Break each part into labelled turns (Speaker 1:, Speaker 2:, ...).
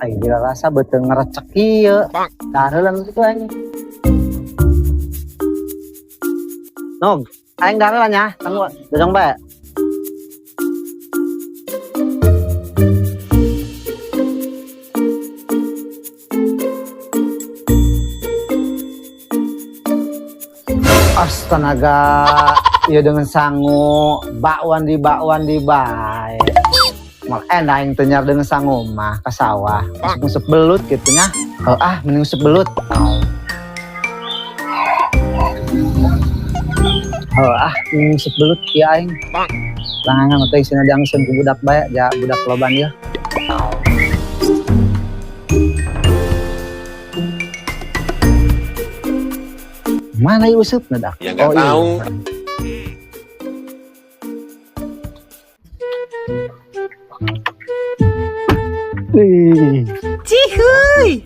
Speaker 1: Aing gila rasa beuteung ngerecek ieu. Dahar heula nu kitu aing. Nog, aing dahar heula nya, tunggu dodong bae. Astaga, ieu dengan sangu, bakwan di bae. Mal enak aing teu nyar dengan sangu mah ka sawah. Ngusep belut gitu nya. Oh, ah, mending ngusep belut. Oh, ah, mending ngusep belut ieu aing. Langangan teh isina diangseun ku budak bae, ja budak loban ieu. Mana ieu usupna dak?
Speaker 2: Ya nggak
Speaker 1: Oh, iya.
Speaker 2: tahu.
Speaker 3: Ih,
Speaker 4: Cihuy.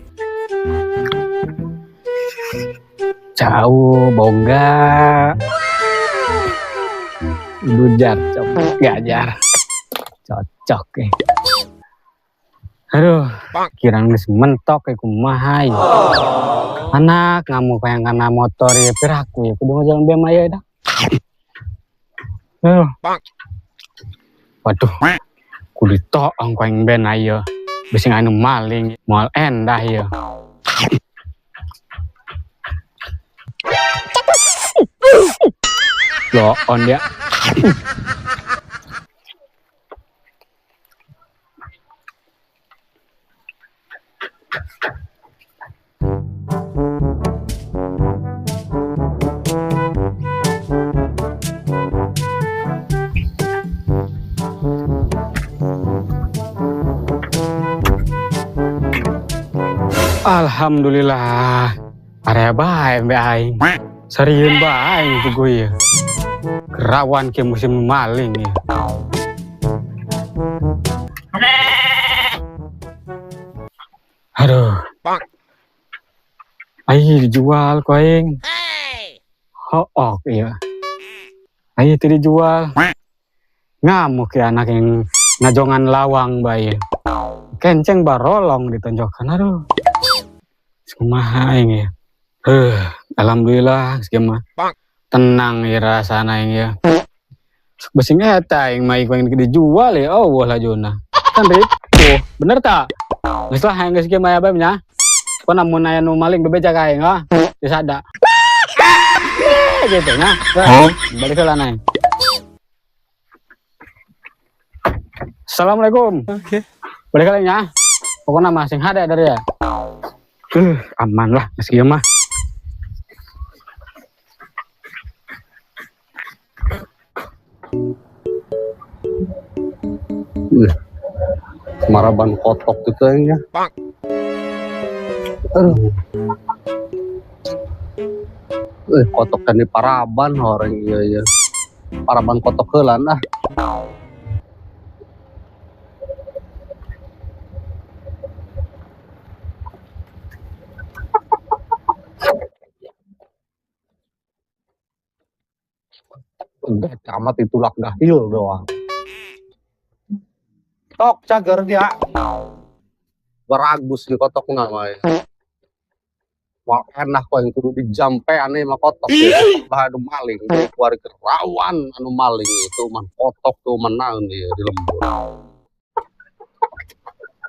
Speaker 3: jauh boga. Bujar, cok, gajar. Cocok eh. Aduh, kirang geus mentok eh kumaha ieu. Anak ngamuk yang kana motor ya piraku ya kudu ngajalan bema ya dah. Aduh. Waduh. Kudu toong ku aing ben aya. Bisi anu maling moal endah ieu. Loon dia. Alhamdulillah. Area bae mbe aing. Sarieun bae aing puguh ieu. Kerawan ke musim maling ieu. Aduh. Aing dijual ku aing. Hook ieu. Aing teu dijual. Ngamuk ya anak yang ngajongan lawang bae. Kenceng barolong ditonjokkan. Aduh. Kumaha aing ya. Alhamdulillah geus mah. Tenang ya rasana aing ya. Beusi eta aing mah ieu dijual ya Allah lajuna. Kan ripuh, bener tak? Geus lah aing geus kieu mah ya bae nya. Pokona mun aya nu maling bebeja ka aing ah. Geus ada. Gitu nya. Balik heula aing. Assalamualaikum.
Speaker 2: Oke.
Speaker 3: Balik heula nya. Pokona mah sing hade dari ya. Aman lah geus kieu mah.
Speaker 5: Maraban kotok gitu ya. Aduh. Kotok kan di paraban orang iya iya. Paraban kotok heulan ah. Udah amat ditulak dahil doang. Tok cager dia. Beragus di kotok namanya. Wah, enak kok yang kudu dijampe aneh mah kotok. Bah anu maling, keluar kerawan anu maling itu man kotok tuh menang dia di lembur.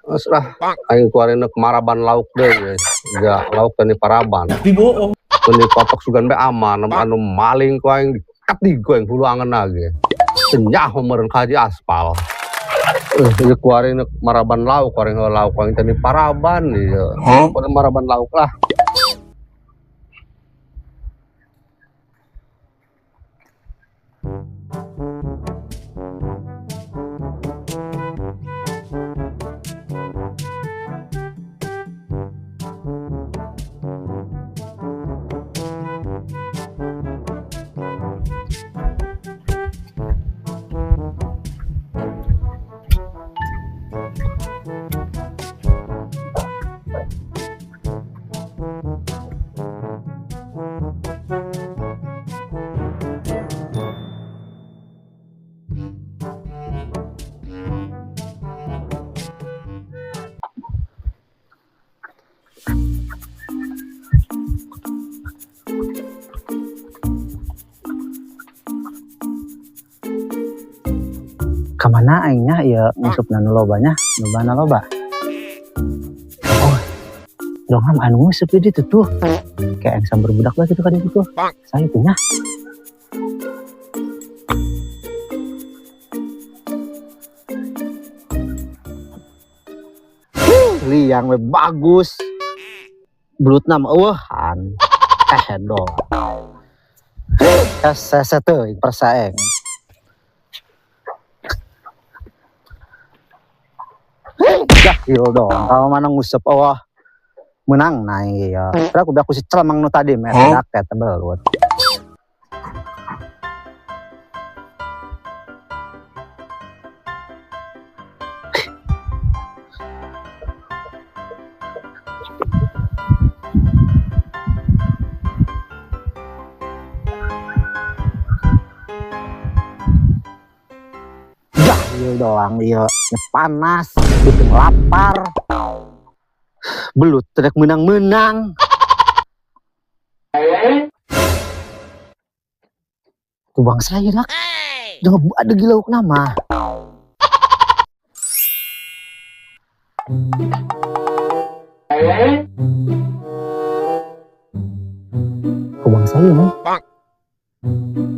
Speaker 5: Terus lah, aing keluarin ke maraban lauk deh ya. Ya, lauk dan di paraban.
Speaker 2: Dibohong.
Speaker 5: Ini kotok sugan be aman, anu maling ku aing dikat di gue yang hulu angen lagi. Senyah meureun kaji aspal. Ieu keluarin maraban lauk, keluarin lauk aing tadi paraban ieu. Pokoknya maraban lauk lah.
Speaker 1: Kamana aingnya ieu ngusupna nu lobanya, lobana loba. Oh. Dong ham anu ngusup di ditu tuh. Kayak yang sambar budak lah gitu kan itu tuh. Saya tuh nya. Liang we bagus. Belutna mah eueuhan. Do. Hese teuing persaeng. Jahil dong, kalau mana ngusep oh menang naik ya. Terus aku si celemang nu tadi meh dak teh belut. Jahil doang iya, panas, bikin lapar. Belut tidak menang-menang. Tuh bang saya nak. Jangan ada gila nama. Kok bang saya nih?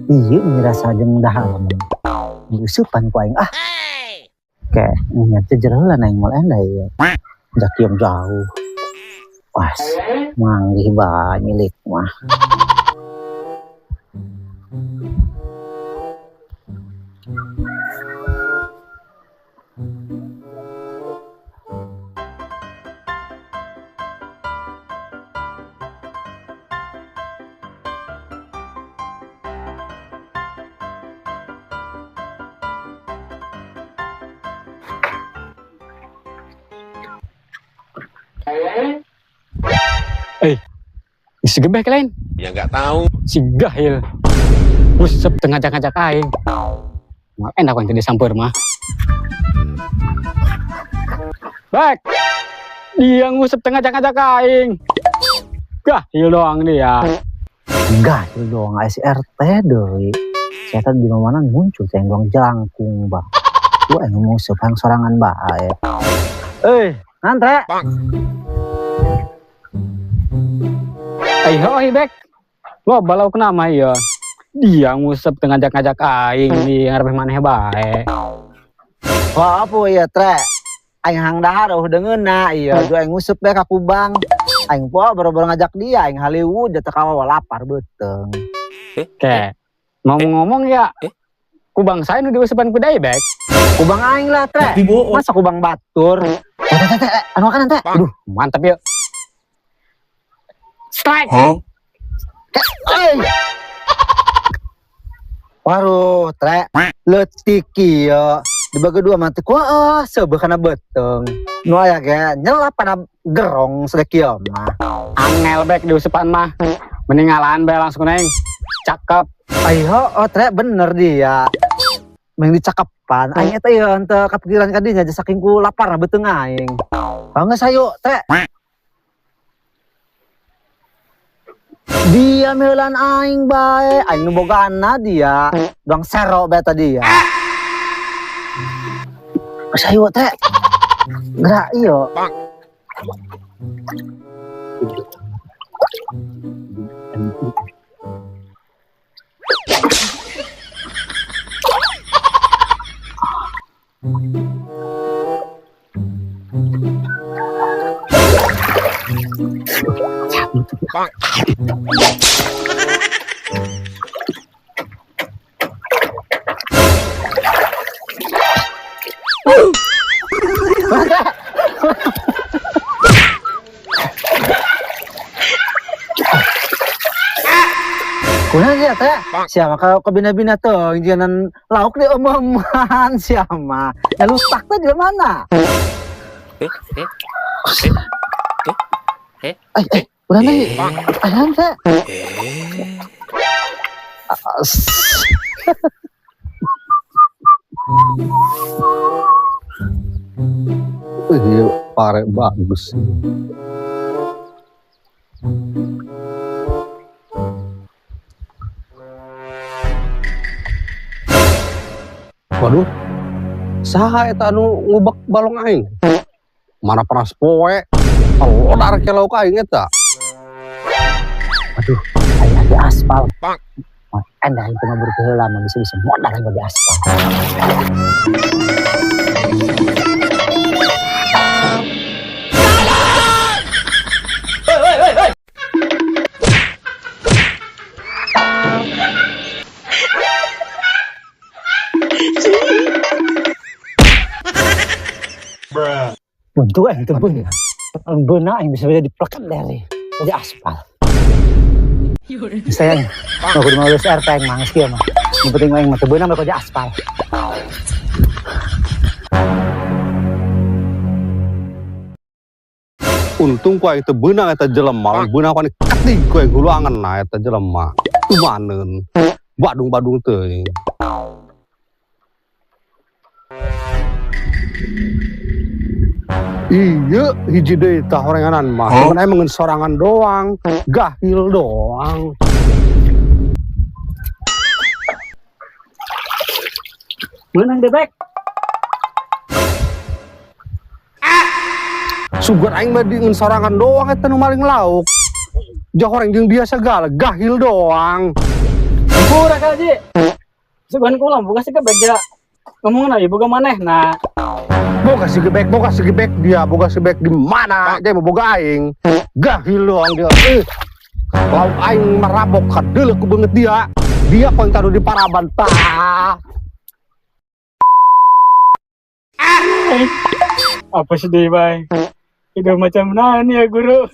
Speaker 1: Iya, ngerasa jeung dahar. Diusupan ku aing ah. Kayak nyata jerelan aing moal endah ieu. Jakiam jauh. Was, manggih bae milik mah.
Speaker 3: Si gebek lain?
Speaker 2: Ya nggak tahu.
Speaker 3: Si gahil. Usep tengah ngajak-ngajak aing. Mal enak yang tadi samper mah. Bek. Dia ngusep tengah ngajak-ngajak aing. Gahil doang dia.
Speaker 1: Gahil doang si RT deui. Saya tadi di mana muncul saya doang jelangkung bah. Gua yang ngusep yang sorangan bae. Nantre.
Speaker 3: Ayo, bek. Lo balau kenapa ya? Dia ngusep tengah ngajak-ngajak aing di ngarep maneh bae.
Speaker 1: Wah, apa ya, Tre? Aing hang dahar eueuh deungeunna ieu. Ju aing ngusep bae ka Kubang. Aing poa boro-boro ngajak dia, aing Hollywood teh kawawa lapar beuteung.
Speaker 3: Oke. Ngomong-ngomong ya, Kubang saya nu diusepan ku deui, Bek.
Speaker 1: Kubang aing lah, Tre. Masa Kubang batur? Teh, anu makanan, Teh.
Speaker 3: Aduh, mantap ya. Strike.
Speaker 2: Huh?
Speaker 1: Waduh, Tre, leutik ieu. Dibagi dua mati ku seubeuh kana beuteung. Nu aya ge nyelap kana gerong sedek ieu mah.
Speaker 3: Angel bek diusepan mah. Mending ngalaan bae langsung neng. Cakep.
Speaker 1: Ayo, oh Tre bener dia. Mending dicakepan. Aing eta ieu henteu kapikiran ka dinya saking ku laparna beuteung aing. Bangga sayo, Tre. Dia meulan aing bae, aing nu bogana dia. Doang sero bae tadi ya. Sayo Tre. Gerak ieu. Kurang ya Teh. Siapa kalau kebina-bina tuh jangan lauk di omongan siapa. Ya lutak tuh di mana? Udah nih. Ayan Teh.
Speaker 5: Iya, pare bagus. Waduh, Saha eta anu ngubek balong aing? Mana panas poe. Lodar ke lauk aing eta.
Speaker 1: Aduh, aya di aspal. Anda itu mah berkeheula mah bisa-bisa modal aing di aspal. Buntu aing teu beunang. Beunang aing bisa jadi pleket dari jadi aspal. Sayang, mau kudu lulus RT aing mah geus kieu mah. Yang penting aing mah teu beunang jadi aspal.
Speaker 5: Untung ku aing teu beunang eta jelema, lamun beunang ku aing ketig ku aing huluangan na eta jelema. Tumaneun. Badung-badung teuing. Iya, hiji deui tah horenganan mah. Cuman aing mah sorangan doang, gahil doang.
Speaker 3: Beunang bebek.
Speaker 5: Sugan aing mah di sorangan doang eta nu maling lauk. Jauh orang jeung dia segala, gahil doang.
Speaker 3: Pura kaji. Sugan kula boga si gebek ja. Ngomongna ieu boga maneh nah.
Speaker 5: Boga si gebek, boga si gebek dia, boga si gebek di mana? Dia mau boga aing. Gahil doang dia. Lauk aing merabok kadeuleuh ku beungeut dia. Dia paling taruh di paraban tah.
Speaker 3: Apa sih deh, bay? Udah macam mana nih ya guru?